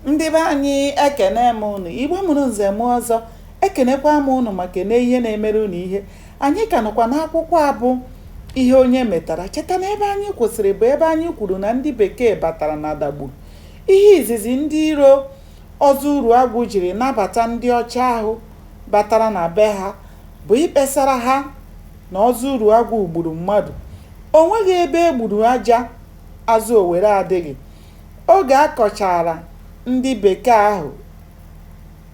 Ndị be anyị, ekene m unu. Igbo mụrụ nze mụọ ọzọ, ekenekwa m unu ma kene ihe na-emere unu ihe. Anyị ka nọkwa n'akwụkwọ a bụ Ihe Onye Metara. Cheta na ebe anyị kwụsịrị bụ ebe anyị kwuru na ndị Bekee batara na Dagburu. Ihe izizi ndị iro Ọzọ Uruagwụ jiri nabata ndị ọcha ahụ batara na be ha bụ ikpesara ha na Ọzọ Uruagwụ gburu mmadụ. O nweghị ebe e gburu aja azụ owere adịghị. Oge a kọchaara ndị Bekee ahụ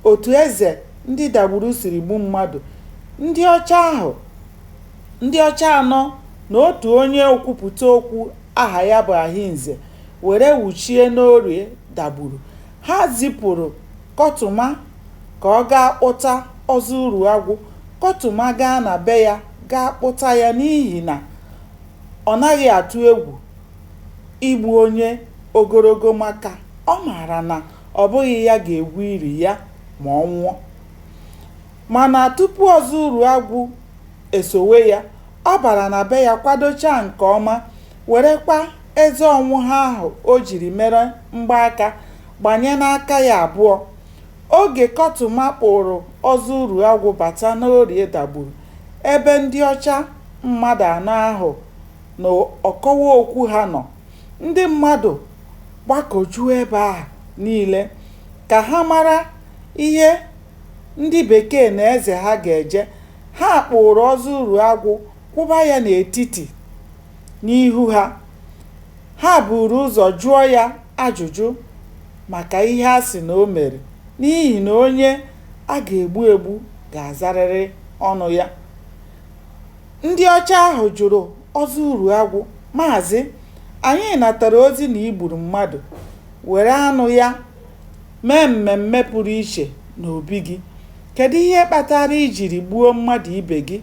otu eze ndị Dagburu siri gbu mmadụ, ndị ọcha ahụ ndị ọcha anọ na otu onye okwupụta okwu aha ya bụ Ahinze were wụchie n'Orie Dagburu. Ha zipụrụ Kọtụma ka ọ gaa kpụta Ọzọ Uruagwụ. Kọtụma gaa na be ya gaa kpụta ya n'ihi na ọ naghị atụ egwu igbu onye ogologo maka ọ maara na ọ bụghị ya ga-egwu ili ya ma ọ nwụọ. Mana tupu Ọzọ Uruagwụ esowe ya, ọ bara na be ya kwadochaa nke ọma werekwa eze Ọnwụha ahụ o jiri mere mgbaaka gbanye n'aka ya abụọ. Oge Kọtụma kpụụrụ Ọzọ Uruagwụ bata n'Orie Dagburu ebe ndị ọcha mmadụ anọ ahụ na ọkọwaokwu ha nọ, ndị mmadụ gbakọjuo ebe ahụ niile ka ha mara ihe ndị Bekee na eze ha ga-eje. Ha kpụụrụ Ọzọ Uruagwụ kwụba ya n'etiti n'ihu ha. Ha buuru ụzọ jụọ ya ajụjụ maka ihe a sị na o mere n'ihi na onye a ga-egbu egbu ga-azarịrị ọnụ ya. Ndị ọcha ahụ jụrụ Ọzọ Uruagwụ, "Maazị, anyị natara ozi na i gburu mmadụ, were anụ ya mee mmemme pụrụ iche n'obi gị. Kedụ ihe kpatara i jiri gbuo mmadụ ibe gị?"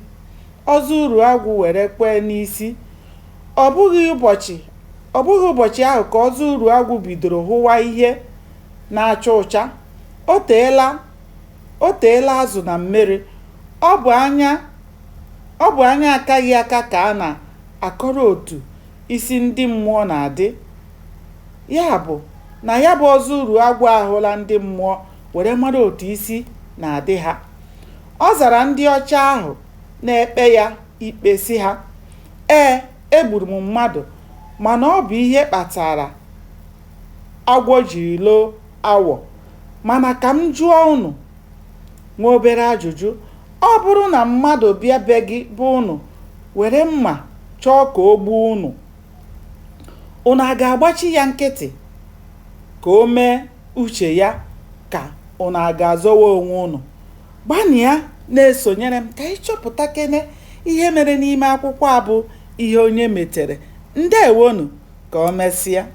Ọzọ Uruagwụ were kwee n'isi. Ọ bụghị ụbọchị ọ bụghị ụbọchị ahụ ka Ọzọ Uruagwụ bidoro hụwa ihe na-acha ụcha. O teela o teela azụ na mmiri. Ọ bụ anya ọ bụ anya akaghị aka ka a na-akọrọ otu isi ndị mmụọ na-adị. Ya bụ na ya bụ Ọzọ Uruagwụ ahụla ndị mmụọ were mara otu isi na-adị ha. Ọ zara ndị ọcha ahụ na-ekpe ya ikpe sị ha, "Ee, egburu m mmadụ mana ọ bụ ihe kpatara agwọ jiri loo awọ. Mana ka m jụọ unu nwa obere ajụjụ, ọ bụrụ na mmadụ bịa be gị be unu were mma chọọ ka o gbuo unu, unu a ga-agbachi ya nkịtị ka o mee uche ya ka unu a ga-azọwa onwe unu?" Gbanịa na-esonyere m ka anyị chọpụtakene ihe mere n'ime akwụkwọ a bụ Ihe Onye Metere. Ndewonu, ka o mesịa.